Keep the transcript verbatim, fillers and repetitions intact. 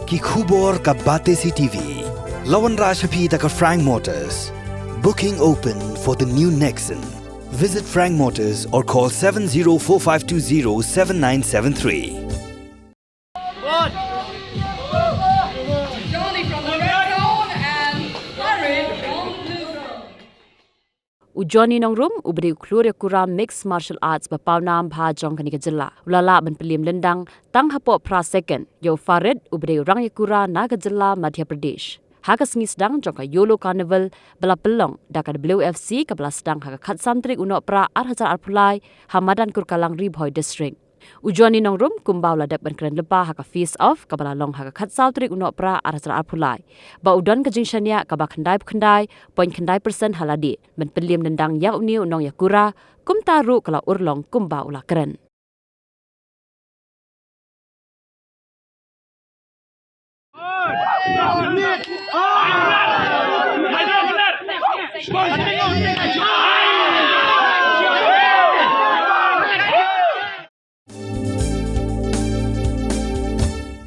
Ki khubor ka Batesi T V. La wanrah sha phi da ka Frank Motors. Booking open for the new Nexon. Visit Frank Motors or call seven zero four five two zero seven nine seven three. Johnny from the red zone and Farid from the blue zone. U Johnny Nongrum, uba dei u khlur ïakura mixed martial arts ba pawnam bha jong kane ka jylla, u la lah ban pynliem lyndang tang hapoh phra second ïa u Farid, uba dei u rang ïakura na ka jylla Madhya Pradesh, ha ka sngi sdang jong ka Yolo Carnival ba la pynlong da ka W F C, kaba la sdang ha ka khatsan tarik u Nohprah ar hajar arphew lai ha madan Kurkalang, Ri Bhoi District. U Johnny Nongrum kumba u la dep ban kren lypa ha ka face off kaba la long ha ka khatsaw tarik u Nohprah ar hajar arphew lai, ba u don ka jingshaniah kaba khyndai phew khyndai point khyndai percent ha lade ban pynliem lyndang ïa une u nongïakura, kumta ruh ka la urlong kumba u la kren.